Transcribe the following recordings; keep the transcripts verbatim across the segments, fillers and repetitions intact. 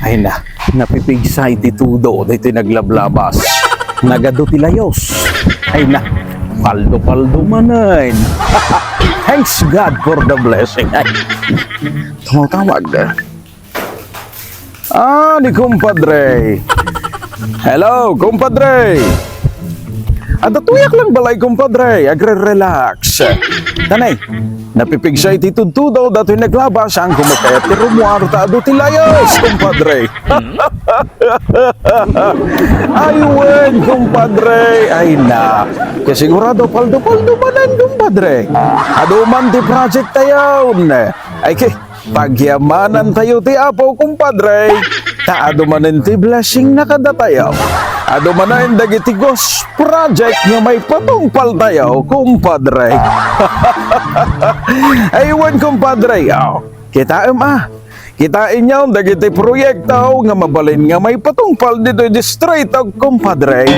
Ay na, napipigsa iti tudo daytoy naglablabas. Nagadu ti layos. Ay na, paldo-paldo manen. Thanks God for the blessing. Ay, tumawtawag. Ah, ni kumpadre. Hello, kumpadre. Adda tuyak lang balay, kumpadre. Agre-relax. Tanay, napipigsa iti tudtudo datoy naglabas, saan ko makayat ti rumuar ta adu ti layos, kumpadre. Ay, wen, kumpadre. Ay, na. Kasigurado, paldo-paldo manen, kumpadre. Adu man ti project tayo. Ay, ki-, Pagyamanan tayo ti Apo, kumpadre. Ta adu manen ti blessing na kadatayo. Adu manen dagiti ghost project nga maipatungpal tayo, kumpadre. Aywan, kumpadre. Oh, kitaem, ah. Kitaenyo dagiti proyekto nga mabalin nga maipatungpal ditoy distrito, kumpadre.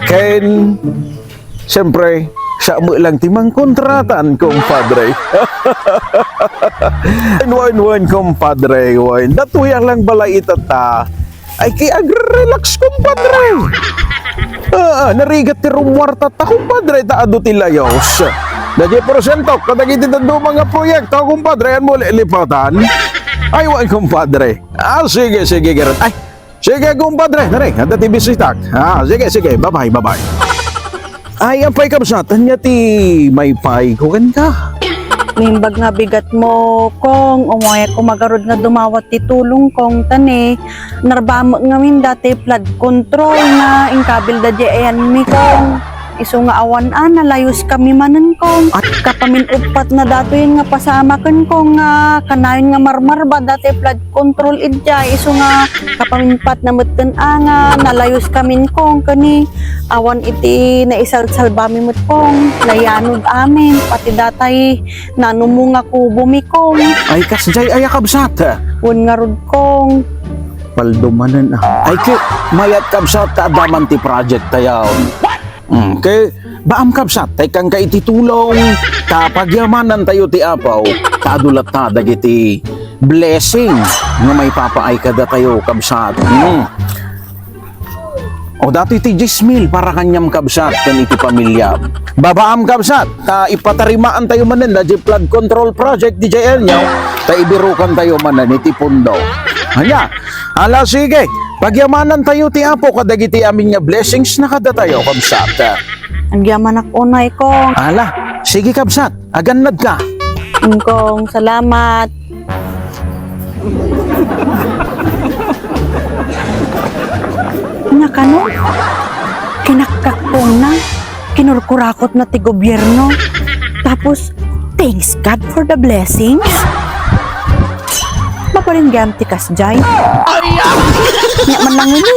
Ken Siyempre, sa met lang ti mangkontratan, kumpadre. Wen, wen, wen, kumpadre, wen. Datoy lang balay ita ta. Ay, ki agre-relax, kumpadre. Ah, narigat ti rumuar ta, kumpadre, ta adu ti layos. Dagiti porsiento, kadagiti dadduma nga proyekto, kumpadre, yan mo lilipatan. Ay, wen, kumpadre. Ah, sige, sige, garot. Ay, Sige, kumpadre, nari, adda ti bisitak. Ah, sige, sige, bye-bye, bye-bye. Ay, apay, kabsat, ania ti maypay ko kenka? Naimbag nga bigat mo, Kong. Umayak ko magarud nga dumawat ti tulong, Kong. Ta ni, narbamek ngamin dati flood control nga inkabil da di ayan mi, Kong. Isu nga awan a, nalayos kami manen, Kong. At kapamin-uppat na datoy nga pasamaken, Kong, nga kanayon nga marmarba dati flood control idiay. Isu nga kapaminpat na metten a nga nalayos kamin, Kong, ken ni awan iti naisalsalbami met, Kong. Nayanod amin, pati datay nanumo nga kubo mi, Kong. Ay, kasdiay aya, kabsat? Wen ngarud, Kong. Paldo manen, ah. Ay, ki-, mayat, kabsat, ta adda man ti project tayo. Mm, kay, baam, kabsat, tay kanka iti tulong, ta pagyamanan tayo ti Apo, ta adu latta dagiti blessing nga maipapaay kadatayo, kabsat. Mm. O, datoy ti dies mil para kaniam, kabsat, ken iti pamiliam. Babaam, kabsat, ta ipatarimaan tayo manen daydi flood control project, D J L nyo, ta ibirukan tayo manen iti pundo. Ania? Ala, sige. Pagyamanan tayo ti Apo kadagiti amin nga blessings na kadatayo, kabsat. Agyamanak unay, Kong. Ala, sige, kabsat. Agannad ka. Mm, Kong, salamat. Nakano? Kinakkakkong na. Kinurkurakot na ti gobierno. Tapos, thanks God for the blessings. Mabalin gayam ti kasdiay. Nya man lang ini.